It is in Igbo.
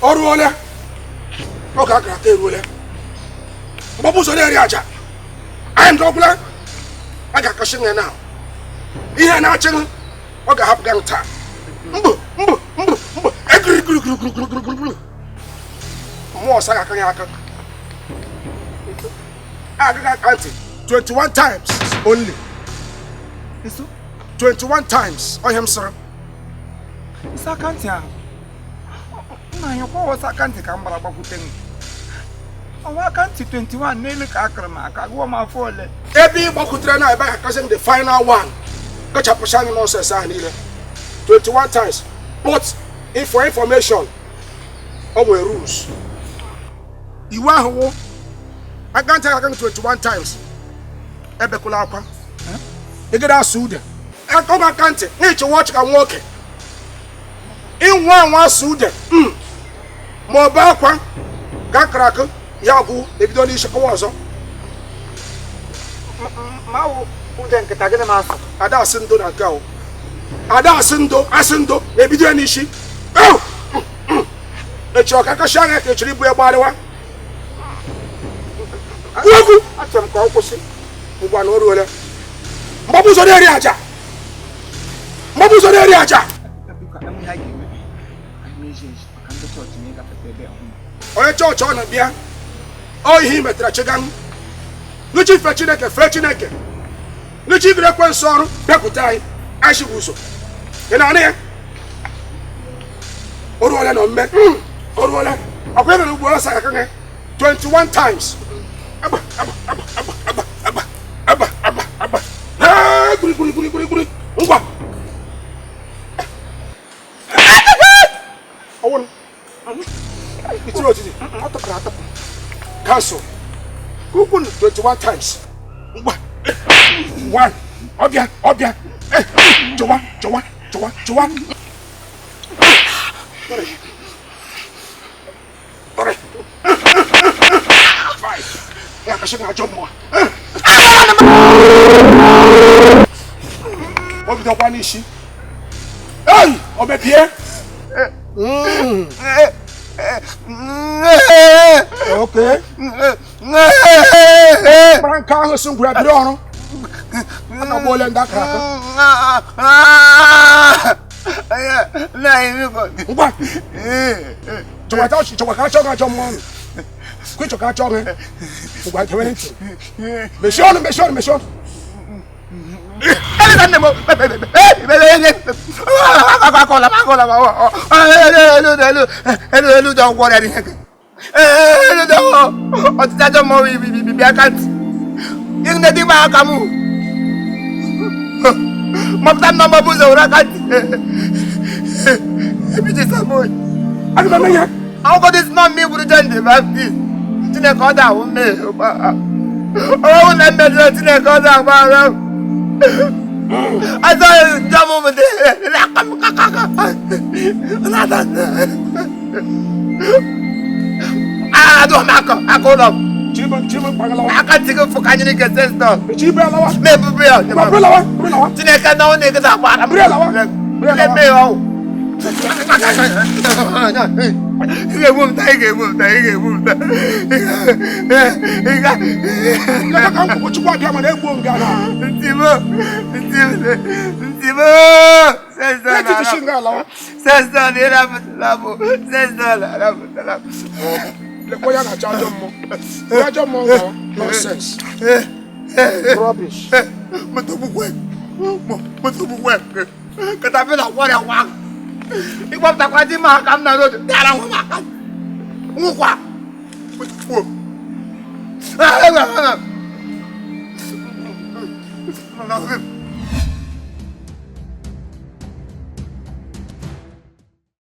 Ọ ruola oge akara aka eruola. Mgbapụ ụzọ na-eri aja anyị ndị ọbụla a ga-akọchi ya na ihe na-achị ọ ga-ahapụ gị taa. Mbụ mbụ mbụ mbụ egirigirigirigirigirigiri mmụọ ọsa ga-aka ya aka agaghị aka ntị 21 times only. 21 times ọhịa m sịrị. Isi aka ntị ahụ nna anyị kwa ọsọ aka ntị ka m gbara gbakwute m. Ọwa aka ntị 21 n'elu ka akara m aka gụọ m afọ ole. Ebe ị gbakwutere na ebe a ga-akasị m the final one. Kachapụcha anyị nonsense ahụ niile 21 times. But if for information, ọ nwere rules. Iwu ahụ wụ aka ntị aka 21 times. Ebekwala akwa, ị gara asụ ude aka ọ aka ntị na-echewa ọchị ka nwoke ịnwa anwa asụ ude ma ọ bụ akwa ga akara akụ ya bụ ebido n'isi kọwa ọzọ. Ma wụ ude nkịta gịnị ma asụ? Ada asị ndo na nke ahụ. Ada asị ndo asị ndo na-ebido ya n'isi. Echọrọ ka akashi anya ka echọrọ ibu ya gbarịwa okwu. Achọrọ m ka ọ kwụsị. Ngwa na o ruola. Mgbapụ ụzọ na-eri aja, mgbapụ ụzọ na-eri aja. Onye chọọchị ọ na-abịa ọ ihe ị metara chiganụ n'uche ife Chineke fee Chineke n'uche ibiri ekwensu ọrụ bịakwute anyị anyị chịbụ ụzọ. Ị na-anụ ya? O ruola na omume o ruola ọkwa ị nụrụ ugbo ọsọ aka gị 21 times. Agba agba agba agba agba agba agba agba agba. Ee, guri guri guri guri guri ngwa ọwụrụ itiri otiti ọ tụpụrụ atụpụ. Cancel ukwu 21 times. Ngwa 1 ọbịa ọbịa chụwa chụwa chụwa chụwa 3 3 5 ya kasị na ajọ mmụọ o bidokwa n'isi. Ei, o mebie. Okay. Mara nke ahụ si ngwere biri ọrụ akagbuola ndị akara aka. Ngwa chọkwa ka achọ gị ajọ mmụọ kwe chọ ka achọ gị. Ngwa gewe ntị, mechie ọnụ, mechie ọnụ, mechie ọnụ. Ọtịtị ajọ mmụọ bịa aka ntị ịgide dị gba aka m mapụta nna m bụ ụzọ were aka ntị ebiji samoy. Aga m eme ihe. Akwụkwọ dị nọ mmiri gburu John the Baptist. Chineke ọ da-ahụ mmehie ọwụ na mmejọ. Chineke ọ da-agba ara azọ njọ m bụ aka m kakaka adụ m aka aka ụlọ m. Aka ntị gị fụ ka anyị n'ike sestọ ma ebube ya. Chineke na ọ na-egota agba ara m eme ya ọwụ. Ị ga-egbu m taa, ị ga-egbu m taa, ị ga-egbu m taa. Leta ka m kwụkwụ Chukwu abịa mana egbuo m gị ala. Ntị m, ntị m, ntị m. Etiti shi nga alawa. Sestọ na ịrapụtala m. Sestọ na ịrapụtala m. Lekwa ya na-achọ ajọ mmụọ. Ajọ mmụọ ngawa. Nonsense. Rubbish. Moto bukwe. Moto bukwe. Katapila kwọrịa nwa. Ịkpọpụtakwa di m aka m na road dara nwa m aka. Nwụkwa.